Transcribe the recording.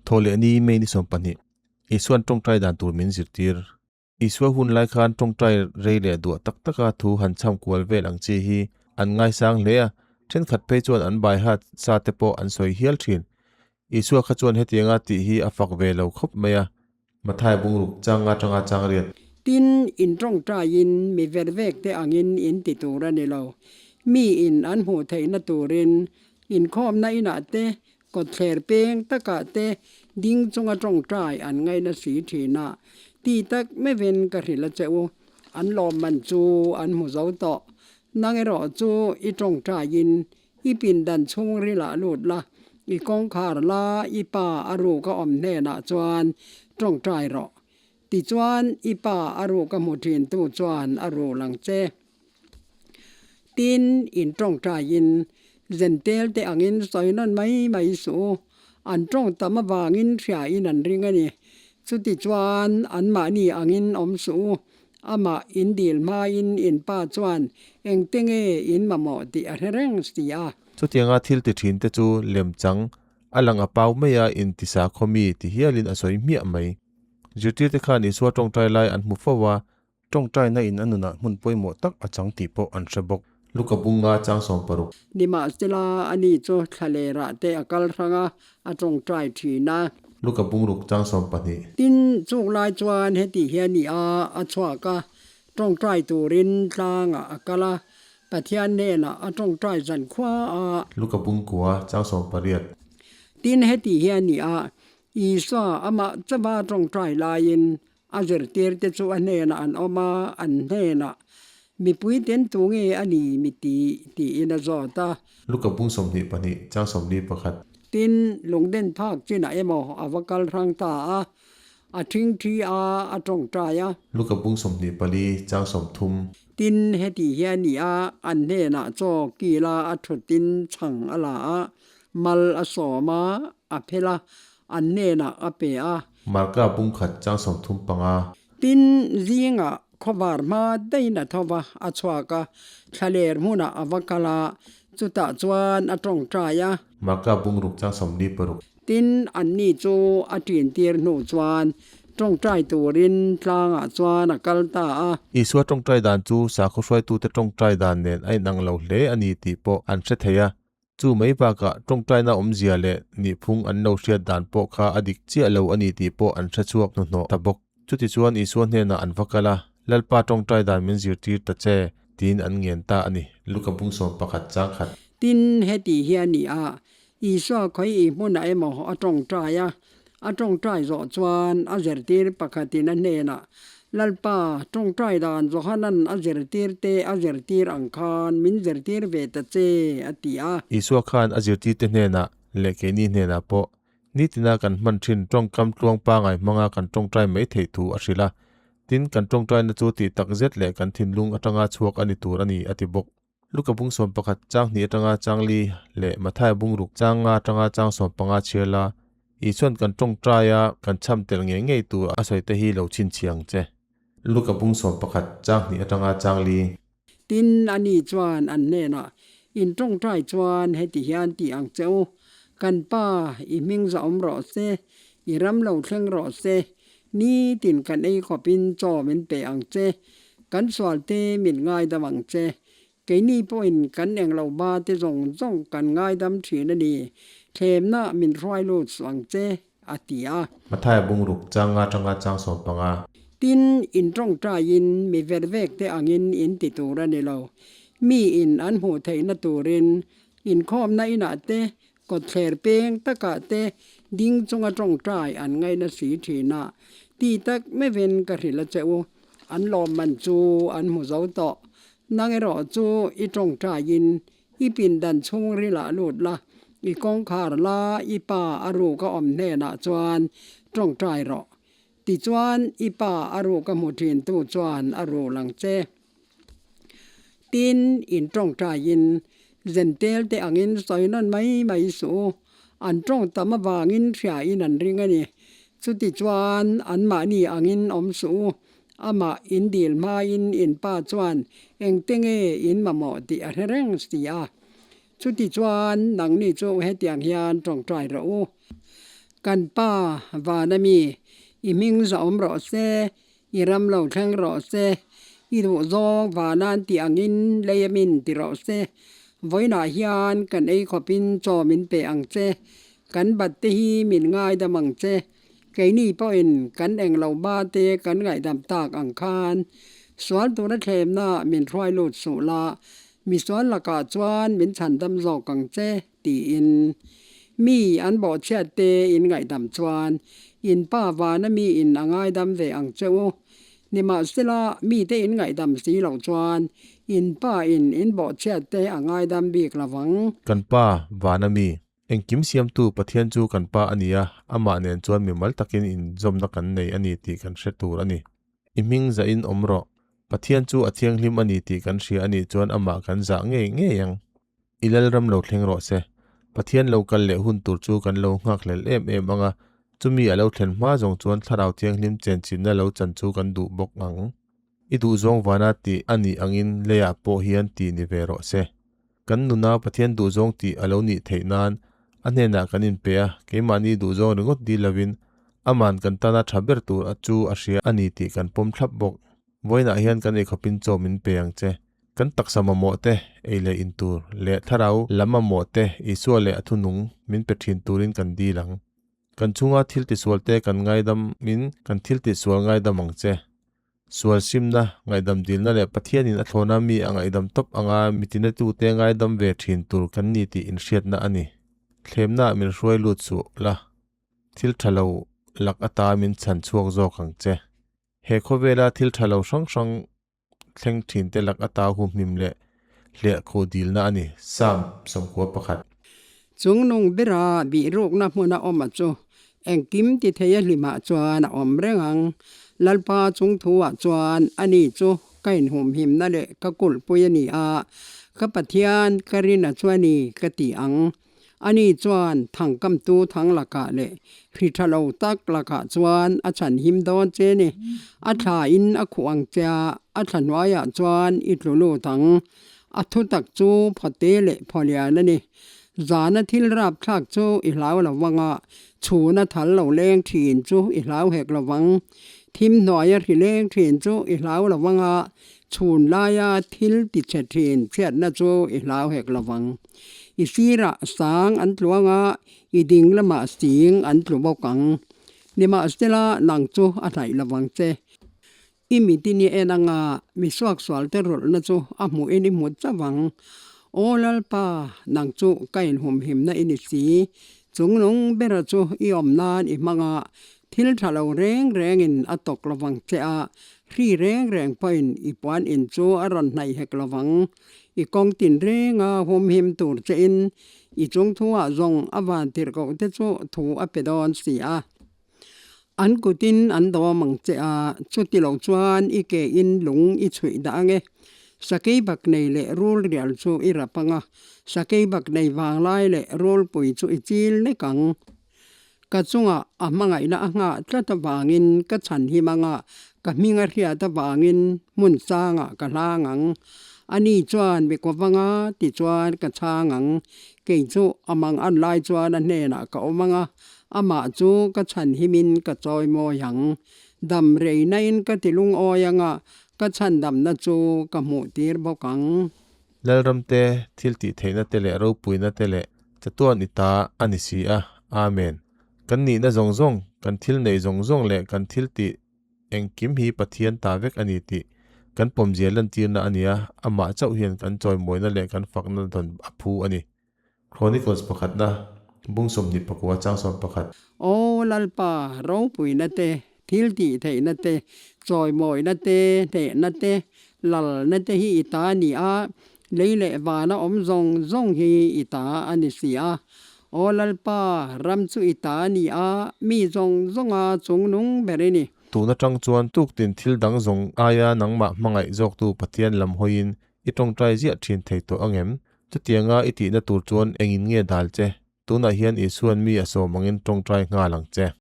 Thawhlehni May ni 12, Isua'n tawngtai dan tur min zirtir. Isua hun lai khan tawngtai rei leh duah tak taka thu han chham kual vel ang chi hi an ngaisang hle a, thenkhat phei chuan an bai hat sa te pawh an sawi hial thin. Isua kha chuan hetianga tih hi a fak ve lo khawp mai a. Mathai bungruk chang atanga chang riat. Tin, in tawngtaiin mi vervek te angin in ti tur a ni lo. Mi in an hmuh theihna turin inkhawmna inah te Kawtthler peng takah te ding chunga tawngtai an ngaihna si thin a, ti tak meuhin ka hrilh a che u, an lawmman chu an hmu zo tawh. Nang erawh chu i tawngtaiin i pindan chhungrilah lut la, i kawngkhar la i pa a ruk a awm hnenah chuan tawngtai rawh. Tichuan i pa a ruk a hmu thintu chuan a rul ang che. Tin, in tawngtaiin Zentel te angin sawi nawn mai mai suh u. An tawng tam avangin hriain an ring a ni. Chuti chuan anmahni angin awm suh u. Amah in dil hmain in pa chuan engte nge in mamawh tih a hre reng si a. Chutianga thil ti thin te chu lemchang a lang a pau mai a, intisa khawmi ti hialin a sawi hmiah mai. Zirtirte khan Isua tawngtai lai an hmu fo a, Tawngtaina in a nunah hmun pawimawh tak a chang tih pawh an hre bawk. Luka bunga chang 16. Nimahsela, ani chu thlalerah te a kal hrang a, a tawngtai thin a. Luka bungruk chang 12. Tin, chung lai chuan heti hian i a a chhuak a, tawngtai turin tlangah a kal a, Pathian hnenah a tawngtai zan khua a. Luka bungkua chang 18. Tin, heti hian i a, Isua amah chauha tawngtai laiin A zirtirte chu a hnenah an awm a, an hnenah, Mipui ten tu nge a ni mi ti? tiin a zawt a. Luka bung 22 chang 41. Tin, lungden phak chinah emaw a va kal hrang ta a, a thingthi a, a tawngtai a. Luka bung 24 chang 30. Tin, heti hian i a, an hnenah chaw kila a thutin chhang a la a, mal a sawm a, a phel a, an hnenah a pe a. Marka bung khat chang 35. Tin, zingah khawvar hma daihin a tho va, a chhuak a, thlaler hmunah a va kal a, chutah chuan a tawngtai a. Marka bung ruk chang 46. Tin, anni chu a ṭintir hnu chuan tawngtai turin tlangah chuan a kal ta a. Isua tawngtai dan chu sakhaw hruaitute tawngtai dan nen a inang lo hle a ni tih pawh an hre thei a. Chu mai bakah tawngtaina awmzia leh nihphung an lo hriat dan pawh kha a dik chiah lo a ni tih pawh an hre chhuak hnuhnawh ta bawk. Chutichuan Isua hnenah an va kal a, Lalpa tawngtai dan min zirtir ta che, tiin an ngen ta a ni. Luka bung 11 chang khat. Tin, heti hi a ni a, Isua khawi i hmunah emaw a tawngtai a, A tawngtai zawh chuan a zirtir pakhatin a hnenah, Lalpa, tawngtai dan Johanan a zirtirte a zirtir ang khan min zirtir ve ta che, a ti a. Isua khan a zirtirte hnenah leh keini hnenah pawh nitina kan hman thin tawngkam tluang pangai hmanga kan tawngtai mai theih thu a hrilh a. Tin, kan tawngtaina chu tih tak zet leh kan thinlung atanga chhuak a ni tur a ni, a ti bawk. Luka bung 11 chang hnih atanga chang li leh Mathai bung ruk chang nga atanga chang 15 chhiar la, Isuan kan tawngtai a, kan chham tel ngei ngei tur a sawi te hi lo chhinchhiang che. Luka bung 11 chang hnih atanga chang li. Tin, ani chuan an hnenah, In tawngtai chuan heti hian ti ang che u, Kan Pa, i hming zahawm rawh se, i ram lo thleng rawh se, nitin kan ei khawpin chaw min pe ang che, Kan sualte min ngaidam ang che. Keini pawhin kan englo ba te zawng zawng kan ngaidam thin a ni. Thlemna min hruai lut suh ang che, a ti a. Mathai bungruk chang nga tanga chang 15. Tin, in tawngtaiin mi vervek te angin in ti tur a ni lo. Mi in an hmuh theihna turin inkhawmna inah te, kawtthler peng takah te ding chunga tawngtai an ngaihna si thin a. Ti tak meuhin ka hrilh a che u. An lawmman chu an hmu zo tawh. Nang erawh chu i tawngtaiin i pindan chhungrilah lut la, i kawngkhar la i pa a ruk a awm hnenah chuan tawngtai rawh. Tichuan i pa a ruk a hmu thintu chuan a rul ang che. Tin, in tawngtaiin Zentel te angin sawi nawn mai mai suh u. An tawng tam avangin hriain an ring a ni. Chutichuan anmahni angin awm suh u. Amah in dil hmain in pa chuan engte nge in mamawh tih a hre reng si a. Chutichuan nangni chu hetiang hian tawngtai rawh u. Kan Pa, vana mi, i hming zahawm rawh se, i ram lo thleng rawh se, i duhzawng vanan tih angin lei a min ti rawh se. Vawiinah hian kan ei khawpin chaw min pe ang che, kan bat te hi min ngaidam ang che. Keini pawhin kan englo ba te kan ngaihdam tak ang khan sual tura thlemna min hruai lut suh la, misual lakah chuan min chhandam zawk ang che tiin mi an bawhchhiat te in ngaihdam chuan in pa vana mi in a ngaidam ve ang che u. Nimahsela mite in ngaihdam si loh chuan in pa in in bawhchhiat te a ngaidam bik lovang. Kan pa vana mi Engkim siamtu Pathian chu kan Pa a ni a, amah nen chuan mimal takin inzawmna kan nei a ni tih kan hre tur a ni. I hming zahin awm rawh. Pathian chu a thianghlim a ni tih kan hria a nih chuan amah kan zah ngei ngei ang. I Lalram lo thleng rawh se. Pathian lo kal leh hun tur chu kan lo nghakhlel em em ang a, chumi a lo thlen hma zawng chuan Thlarau Thianghlim chenchhinna lo chan chu kan duh bawk ang. I duhzawng vana tih a nih angin leiah pawh hian ti ni ve rawh se. Kan nuna Pathian duhzawng tih a lo nih theih nan a hnenah kan inpe a, keimahni duhzawng ringawt dil lovin aman kan tana tha ber tur a chu a hria a ni tih kan pawm thlap bawk. Vawiinah hian kan eikhawpin chaw min pe ang che. Kan taksa mamawh te, ei leh in tur, leh thlarau lam mamawh te Isua leh a thunung min pe thin turin kan dil ang. Kan chunga thil tisual te kan ngaidam in kan thil tihsual ngaidam ang che. Sual simna, ngaihdam dilna leh Pathianin a thlawna mi a ngaihdam tawp anga mitinatute ngaidam ve thin tur kan ni tih inhriatna a ni. Thlemnaah min hruai lut suh la, thil tha lo lak ata min chhan chhuak zawk ang che. He khawvela thil tha lo hrang hrang thleng thinte lak ata humhim leh hliahkhuh dilna a ni, Psalm 91. Chungnung bera bihrukna hmuna awm a chu engkim ti thei a hlimah chuan a awm reng ang. Lalpa chungthu-ah chuan ani chu ka inhumhimna leh ka kulhpui a ni a, ka Pathian ka rin a chu a ni ka ti ang. Ani chuan thangkamtu thang lakah leh hri tha lo tak lakah chuan a chhan him dawn che ni. A thlain a khuh ang che a, a thla hnuaiah chuan i tlu lut ang. A thutak chu phawte leh phawlian a ni. Zana thil rapthlak chu i hlau lo vang a, chhuna thal lo leng thin chu i hlau hek lo vang. Thim hnuaia hri leng thin chu i hlau lo vang a, chhun laia thil tichhe thin chhiatna chu i hlau hek lo vang. I sirah sang an tluang a, i ding lamah sing an tlu bawk ang. Nimahsela nang chu a hnaih lo vang che. I mitin i en anga mi suaksualte rawlhna chu a hmuhin i hmu chauh ang. Aw Lalpa, nang chu ka inhumhimna i ni si. Chungnung bera chu i awm nan i hmang a, thil tha lo reng rengin a tawk lo vang che a, hri reng reng pawhin i puan in chu a rawn hnaih hek lo vang. I kawng tin renga humhim tur chein i chungthuah zawng a van tirhkoh te chu thu a pe dawn si a. An kutin an dawm ang che a, chuti lo chuan i ke in lung i chhuih dah ang e. Sakei bak nei leh rul rial chu i rap ang a, sakei bak nei vanglai leh rulpui chu i chil nek ang. Ka chungah a hmangaihna a nghah tlat avangin ka chhan him ang a, ka hming a hriat avangin hmun sangah ka hlang ang. Ani chuan mi kawvanga tichuan ka chhang ang. Kei chu a mang an lai chuan a hnenah ka awm ang a, Amah chu ka chhan himin ka chawi mawi ang. Dam rei nain ka ti lungawi ang a, ka chhan damna chu ka hmuh tir bawk ang. Lalram te, thil tih theihna te leh ropuina te leh chatuan i ta a ni si a. Amen. Kan nihna zawng zawng, kan thil neih zawng zawng leh kan thil tih engkim hi Pathian ta vek a ni tih kan pawmzia lantirna a ni a, amah chauh hian kan chawimawina leh kan fakna dawn a phu a ni. Chronicles pakhatna, bung 29 chang 11. Aw Lalpa, ropuina te, thil tih theihna te, chawimawina te, hnehna te, lalna te hi i ta a ni a, lei leh vana awm zawng zawng hi i ta a ni si a. Aw Lalpa, ram chu i ta a ni a, mi zawng zawnga chungnung ber i ni. Tun atang chuan tuktin thil dang zawng aia nangmah hmangaih zawktu Pathian lam hawiin i tawngtai ziah thin thei tawh angem? Chutianga i tihna tur chuan engin nge dal che? Tunah hian Isua'n mi a sawm angin tawngtai nghal ang che.